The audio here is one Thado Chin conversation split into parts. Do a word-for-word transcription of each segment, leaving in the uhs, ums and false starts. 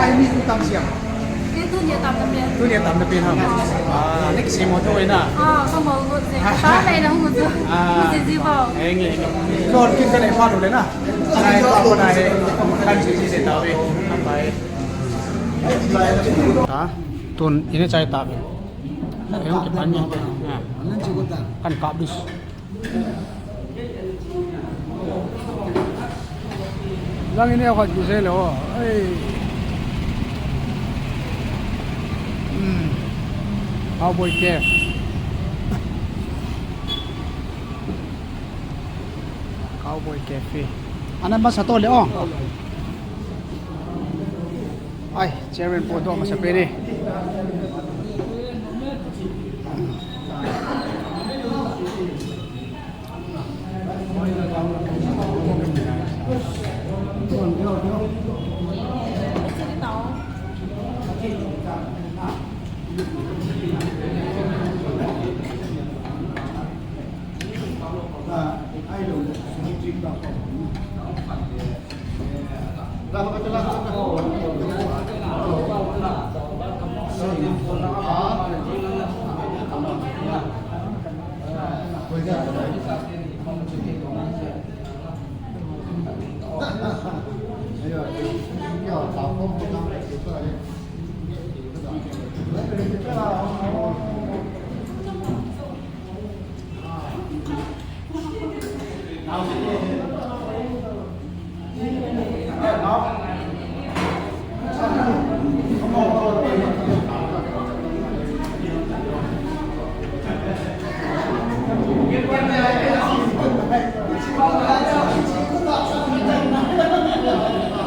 Ai mi tu tam siam. Ei, tuni a tam na pen. Tuni a tam na pen ham. Ah, next sem ho tu na. Ah, ka mo go je. Ka ta na na hu tu. Ah. Hu je ji ba. Eng, eng. Lon kin ka nei pa lo le na. Ai pa ko na he. Kan si si se ta ve. Bye. Ta. Tun ina chai ta ve. Eng ki pan ni. Ah. Kan kap dis. Lang ini awak kisah le, oh. Hey. Hmm. Cowboy Cafe. Cowboy Cafe. Ana masa to le, oh. Ai, chairman po to masa pwede.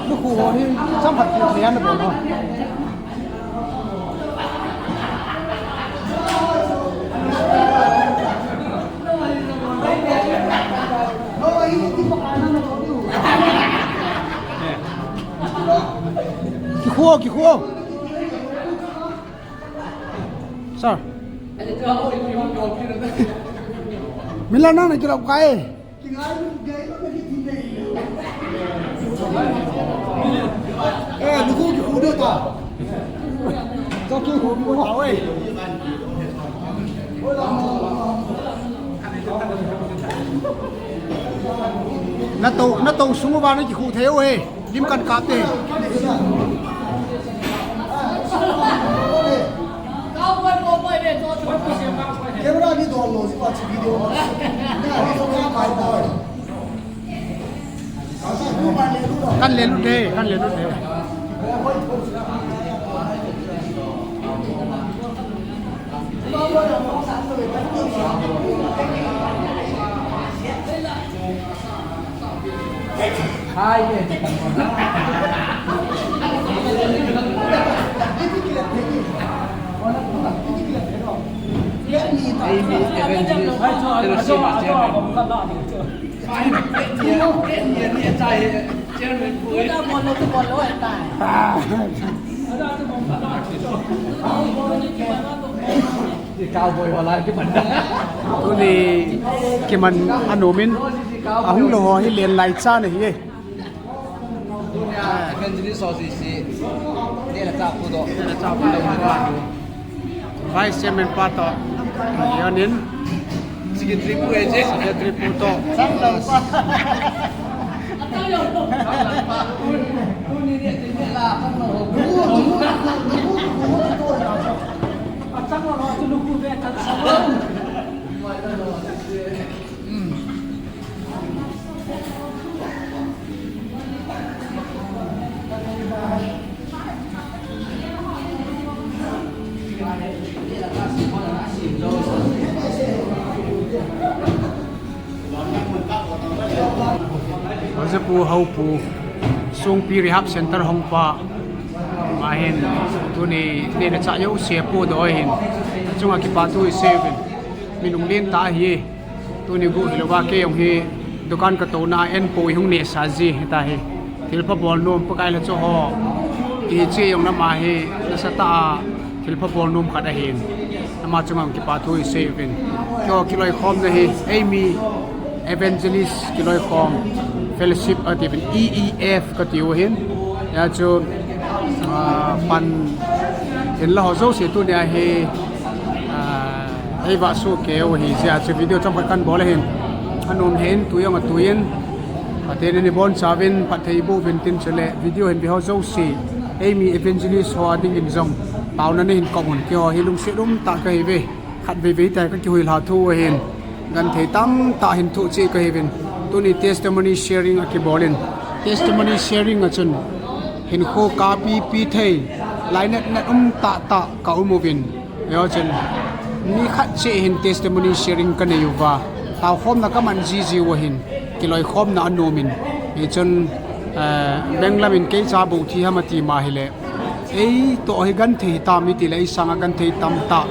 Lukhu ho hi cham phat lian na bol ho. Kikhu, kikhu. Sir. Mila na na kira kai. Eh, lukhu kikhu de ta. Sa kikhu kikhu ta, oi. Na to, na to sung uva na kikhu thei u he. Lim kan kap te. Camera ni don lo, si pa chi video. Kan le lut de, kan le lut de. Tuni kiman anom in, ahung lou ho hi len lai chan ahi e. Evangelist ho si si. Neh le chah pu toh. Neh le chah pu toh. Vice Chairman pa toh. Yonin. Secretary pu e che. Secretary pu toh. Hosepu Haupu, Songpi Rehab Center hongpa, ama hin, tuni, neh le chah jouse apodoh ahin, achunga kipathu isei uvin, mi lunglen tah ahi. Tuni guh hilouva kei jong hi dukan katouna a en pou ihung nehsah ji hita hi. Thilpha bol nom Pakai lhacha ho. Hiche jong nama hi nasatah a thilpha bol nom khat ahin. Ama chunga kipathu isei uvin. Keiho kiloikhomna hi eimi Evangelist Kiloikhom Fellowship atiuvin, E E F katiuva hin. Hijeh chun Ah, pan in la ho jouse tunia hi, ah, ei vahsoh keu hi jeh a chu video chomkhat kan bol ahin. Anom hin tui jong atui in. Pathen in ibonchauvin phatthei boh uvin tin chule video hin ve ho jouse, eimi evangelist ho adingin jong taona nahin kop un, keiho hi lungset umtah kahiuve. Khatvei vei tah kakihuilha thou ahin, genthei tamtah hin thoh cheh kahiuvin. Tuni testimony sharing akibol in, testimony sharing a chun hinkho kapipi thei, lainatnat umtah tah ka um uvin. Hiho chun mi khat cheh hin testimony sharing kanei uva, taokhomna kaman jiji u ahin, kiloikhomna anom in. Hichun, eh, benglam in kei cha bou thi ham ati ma hile, eitoh hi genthei hitam itile, ei sanga genthei tamtah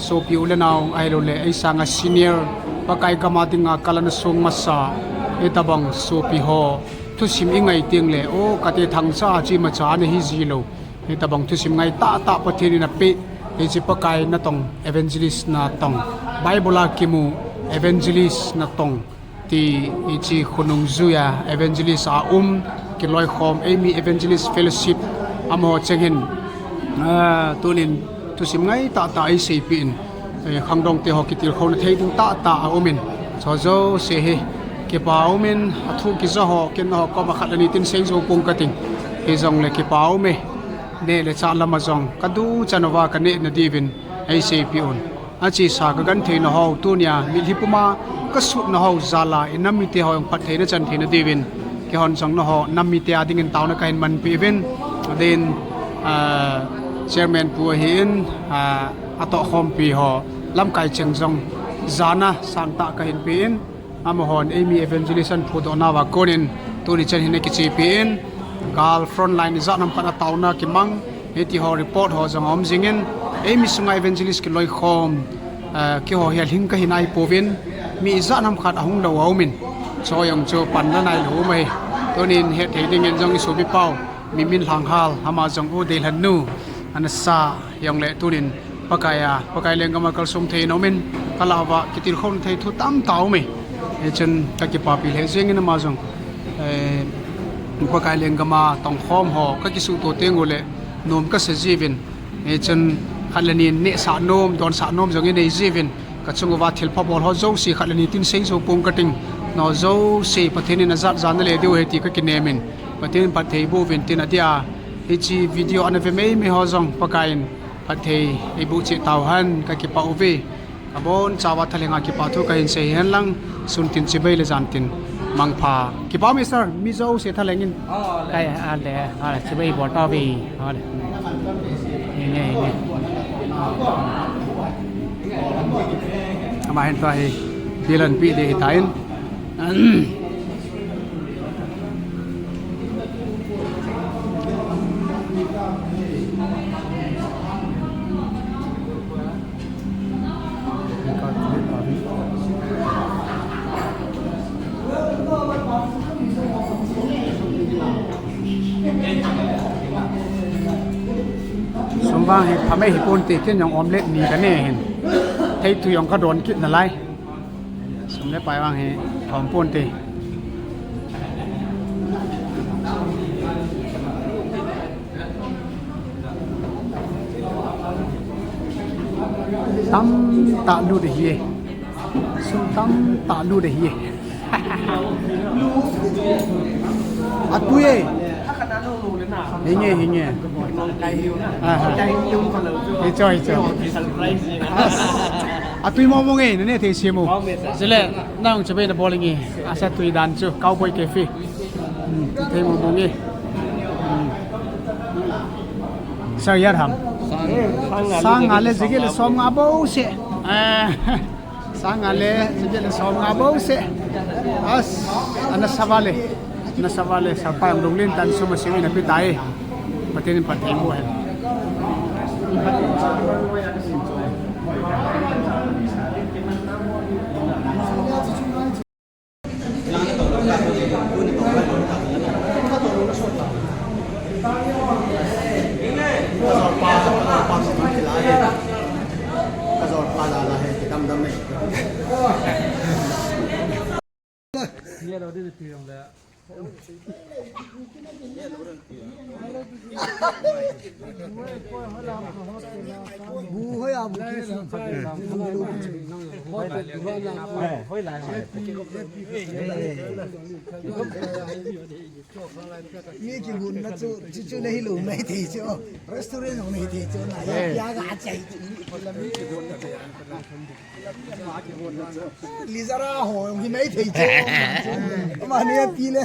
sopi u le nao ahiloule ei sanga senior, Pakai gam a dinga kalan song masa, hitobang sopi ho thusim ingai tengle, o, kate thangcha a chu imacha ana hiji lou, hitobang thusim ngai tahtah Pathen in apeh. Hiche Pakai natong, evangelist natong, Bible a kimu evangelist natong ti hiche khonung juia evangelist a um, kiloikhom, eimi evangelist fellowship amaho cheng hin, ah, tunin thusim ngai tahtah eiseipeh in, eh, khangdongte ho kitilkhouna thei ding tahtah aumin, chu jouse hi kipa umin, athu kija ho, ken ho koma khat le ni tin seijou pong kating. Hijongle kipa ume, neh le chah lama jong kaduchan uva kanehna diuvin eiseipeh un. Achesa kagentheina ho, tunia mitlhi puma kasutna ho jal a inam mite ho jong phatthei nachan theina diuvin, keihon jong nangho nam mite a dingin taona kahin manpeh uvin, adin, ah, chairman pu ahin, ah, atohkhompi ho, lamkai cheng jong jana sangtah kahin pe in, amahon eimi evangelist ahin phudohnauva konin tuni chan hin akichepi in, gal front line ijat ham khat a taona kimang, hitiho report ho jong aum jingin, eimi sunga evangelist kiloikhom, eh, keiho hi alhing kahi naipouvin, mi ijat ham khat ahung lou aumin, chu jong chu panla nailou um ahi. Tunin hetthei dingin jong isopipau, mi min lhanghal, ama jong u Deilhennu ana sa jongle tunin Pakai a, Pakai lenggam a kalsong thei in aumin, kalah uva kitilkhouna thei thu tamtah aume. Hichun kakipapi lheh jengin ama jong, eh, Pakai lenggam a tongkhom ho kakisuhto tengule nom kasa jiuvin. Hichun khat le ni in nehsah nom, donsah nom jong inei jiuvin, kachung uva thilpha bol ho jouse khat le ni tin seijou pong kating, nangho jouse Pathen in ajat ja nale diu ahi ti kakinem in, Pathen in phatthei boh uvin tin adia, hiche video ana ve meimei ho jong Pakai in phatthei eiboh cheh tauhen, kakipah uve. Abonchauva thalhenga kipathu kahin sei henlang, sun tin chibai le jan tin mangpha. Kipah ume sir, mi jouse thalheng in. Kai, ale, ale, chibai bol tauve, ale. Hinge, hinge. Ama hin tua hi bilan pi de hitan. Sum vang hi phamei hiponte, ken jong omelette ni kane hin. Theithu jong kadon kit nalai. Sum le pai vang hi thom ponte. Tamtah lut ahi e. Sum tamtah lut ahi e. Atui e. Hinge, hinge. Aha. Hicho, hicho. As. Atui mong mong e, nane thei semu. Chule, nang chibai nabol inge. Asa tui dan chu, Cowboy Cafe. Hmm, thei mong mong e. Hmm. Sir, ijat ham? Sang nga le jacket le som nga bouseh. Ah, sang nga le jacket le som nga bouseh. As, ana sa vale. Ana sa vale, sir pa jong lunglen tah in sum asem in ape tai. Pathen in phatthei boh hen. Bu hoi a bu ki. Mi kihonna chu, chu, chu nahi lou maithei chu. Restaurant jong nahi thei chu. Na ya, ya ga chai. Lizara ho jong hi maithei chu. Ama ni pi le.